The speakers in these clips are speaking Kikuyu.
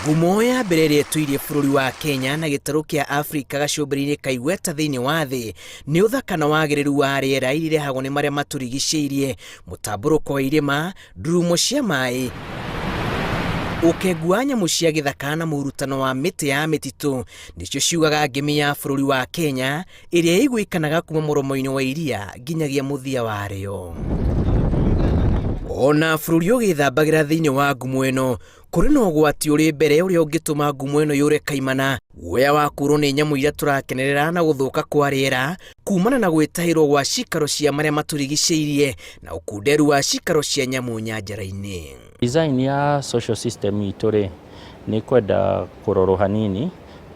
Ngumo ya mbere ĩrĩa ĩtũirie bũrũri wa Kenya na gĩtarũ kĩa Afrika gacũmbĩrĩ-inĩ ka igweta thĩinĩ wa thĩ nĩ ũthaka na wagĩrĩru wa rĩera iria irehagwo nĩ marĩa matũrigicĩirie, mũtambũrũko wa irĩma, ndurumo cia maĩ, ũkengu wa nyamũ cia gĩthaka na mũhurutano wa mĩtĩ ya mĩtitũ nĩcio ciugaga ngemi ya bũrũri wa Kenya ĩrĩa ĩiguĩkanaga kuma mũromo-inĩ wa iria nginyagia mũthia warĩo. Ona bũrũri ũgĩthambagĩra thĩinĩ wa ngumo ĩno, kũrĩ na ũgwati ũrĩ mbere ũrĩa ũngĩtũma ngumo ĩno yũre kaimana, guoya wa kũũrwo nĩ nyamũ iria tũrakenerera na gũthũka kwa rĩera kumana na gwĩtahĩrwo gwa cikaro cia marĩa matũrigicĩirie na ũkunderu wa cikaro cia nyamũ nyanjara-inĩ. Design ya social system itũ rĩ, nĩ kwenda kũrorwo hanini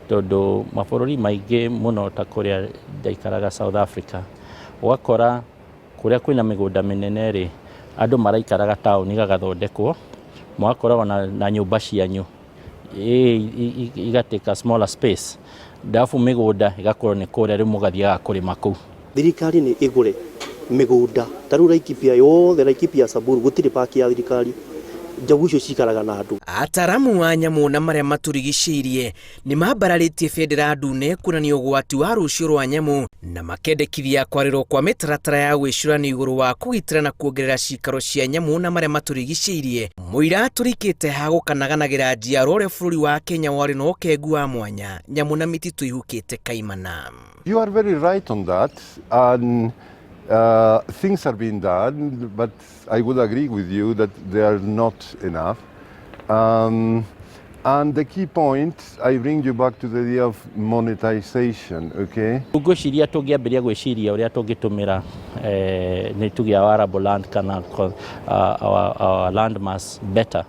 tondũ mabũrũri maingĩ mũno ta kũrĩa ndaikaraga South Africa, ũgakora kũrĩa kwĩna mĩgũnda mĩnene rĩ, andũ maraikaraga taũni gagathondekwo, mũgakoragwo na nyũmba cianyu igatĩka smaller space, ndabu mĩgũnda ĩgakorwo nĩ kũrĩa rĩu mũgathiaga kũrĩma kũu. Thirikari nĩ ĩgũre mĩgũnda ta rĩu Laikipia yothe, Laikipia, Samburu, gũtirĩ park ya thirikari, njogu icio cikaraga na andũ. Ataaramu a nyamũ na marĩa matũrigicĩirie nĩ mambararĩtie bendera ndune kuonania ũgwati wa rũciũ rwa nyamũ na makendekithia kwarĩrwo kwa mĩtaratara ya gwĩcũrania igũrũ wa kũgitĩra na kuongerera cikaro cia nyamũ na marĩa matũrigicĩirie. Mũira tũrikĩte ha gũkanaganagĩra njiarwa ũrĩa bũrũri wa Kenya warĩ na ũkengu wa mwanya, nyamũ na mĩtitũ ihukĩte kaimana. You are very right on that, and things are being done, but I would agree with you that they are not enough. And the key point, I bring you back to the idea of monetization, okay? Ngwĩciria tũngĩambĩrĩria gwĩciria ũrĩa tũngĩtũmĩra nĩ tuge our arable land kana our land mass better,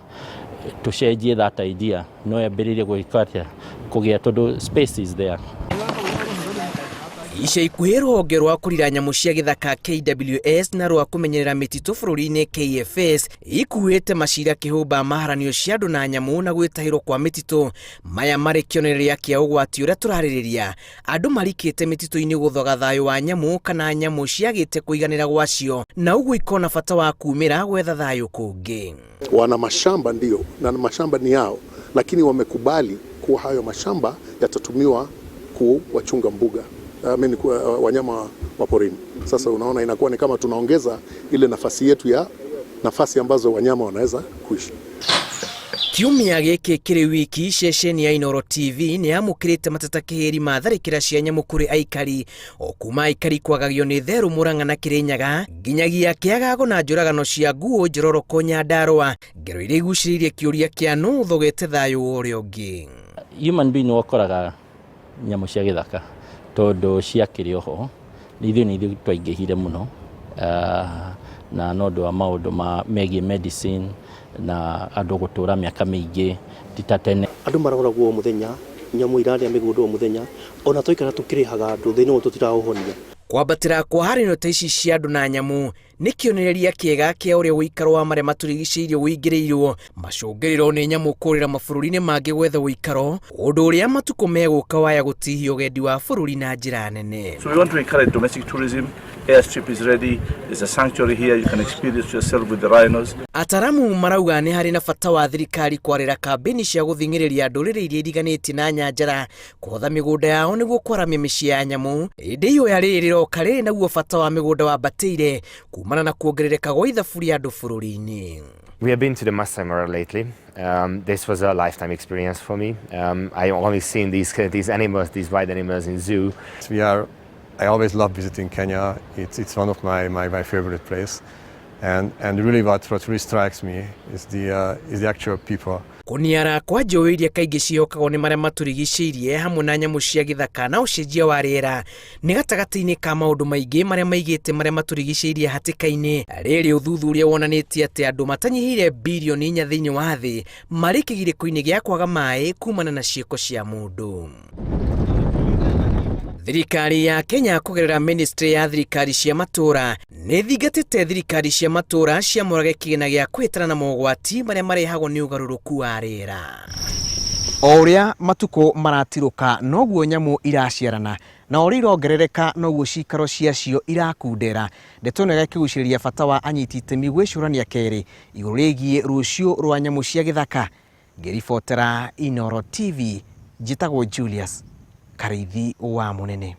tũcenjie that idea, no yambĩrĩrie gwĩka atĩa, kũgĩa, tondũ space is there. Ica ikuhĩ rũhonge rwa kũrira nyamũ cia gĩthaka KWS na rwa kũmenyerera mĩtitũ bũrũri-inĩ KFS ikuĩte macira kĩhũmba maharanio cia andũ na nyamũ na gwĩtahĩrwo kwa mĩtitũ. Maya marĩ kĩonereria kĩa ũgwati ũrĩa tũrarĩrĩria, andũ marikĩte mĩtitũ-inĩ gũthoga thayũ wa nyamũ kana nyamũ ciagĩte kũiganĩra gwacio na ũguo ikona bata wa kumĩra gwetha thayũ kũngĩ. Wana mashamba ndio, na mashamba ni yao, lakini wamekubali kuwa hayo mashamba yatatumiwa kuwachunga mbuga, I mean, wanyama wa porini. Sasa unaona inakuwa ni kama tunaongeza ile nafasi yetu ya nafasi ambazo wanyama wanaweza kuishi. Kiumia gĩkĩ kĩrĩ wiki, ceceni ya Inooro TV nĩ yamũkĩrĩte mateta kĩhĩri ma tharĩkĩra cia nyamũ kũrĩ aikari, o kuma aikari kwagagio nĩ Therũ, Mũrang'a na Kĩrĩnyaga nginyagia Kĩagago na njũragano cia Nguũ, Njororoko, Nyandarũa, ngero iria igucĩrĩirie kĩũria kĩa nũ ũthogete thayũ wa ũrĩa ũngĩ. Human being nĩ ũkoraga nyamũ cia gĩthaka tondũ ciakĩrĩ oho, ithuĩ nĩ ithuĩ twaingĩhire mũno na no ũndũ wa maũndũ ma megiĩ medicine na andũ gũtũra mĩaka mĩingĩ ti ta tene. Andũ maroragwo o mũthenya, nyamũ irarĩa mĩgũnda o mũthenya, ona twaikara tũkĩrĩhaga andũ, thĩna ũyũ tũtiraũhonia. Kwambatĩra kwa haranio ta ici cia andũ na nyamũ nĩ kĩonereria kĩega kĩa ũrĩa ũikaro wa marĩa matũrigicĩirie ũingĩrĩirwo macũngĩrĩro nĩ nyamũ kũrĩra mabũrũri-inĩ mangĩ gwetha ũikaro, ũndũ ũrĩa matukũ megũka waya gũtihia ũgendi wa bũrũri na njĩra nene. So we want to encourage domestic tourism. Airstrip is ready. There's a sanctuary here. You can experience yourself with the rhinos. Ataramu marauga nĩ harĩ na bata wa thirikari kwarĩra kambĩni cia gũthing'ĩrĩria ndũrĩrĩ iria iriganĩtie na nyanjara kũhotha mĩgũnda yao nĩguo kwaramia mĩciĩ ya nyamũ. Ĩndĩ ihoya rĩrĩ rĩroka rĩrĩ naguo bata wa mĩgũnda wambatĩire kumana na kuongerereka gwa ithabu rĩa andũ bũrũri-inĩ. We have been to the Masai Mara lately. This was a lifetime experience for me. I only seen these animals, these wild animals in zoo. We are. I always love visiting Kenya. It's one of my favorite place. And really what really strikes me is the actual people. Kũniara kwa njũĩ iria kaingĩ ciĩhokagwo nĩ marĩa matũrigicĩirie hamwe na nyamũ cia gĩthaka na ũcenjia wa rĩera nĩ gatagatĩ-inĩ ka maũndũ maingĩ marĩa maigĩte marĩa matũrigicĩirie hatĩka-inĩ. Rĩrĩ ũthuthuria wonanĩtie atĩ andũ matanyihĩire birioni 4 thĩinĩ wa thĩ marĩ kĩgirĩko-inĩ gĩa kwaga maĩ kumana na ciĩko cia mũndũ. Thirikari ya Kenya kũgerera ministry ya thirikari cia matũũra nĩ thingatĩte thirikari cia matũũra ciamũrage kĩgĩna gĩa kũhĩtana na mogwati marĩa marehagwo nĩ ũgarũrũku wa rĩera. O ũrĩa matukũ maratirũka, noguo nyamũ iraciarana, na ũrĩa irongerereka noguo cikaro ciacio irakundera. Ndeto ĩno ĩgakĩgucĩrĩria bata wa anyiti itemi gwĩcũrania kerĩ igũrũ rĩgiĩ rũciũ rwa nyamũ cia gĩthaka. Ngĩribotera Inooro TV, njĩtagwo Julius Karĩithi wa Mũnene.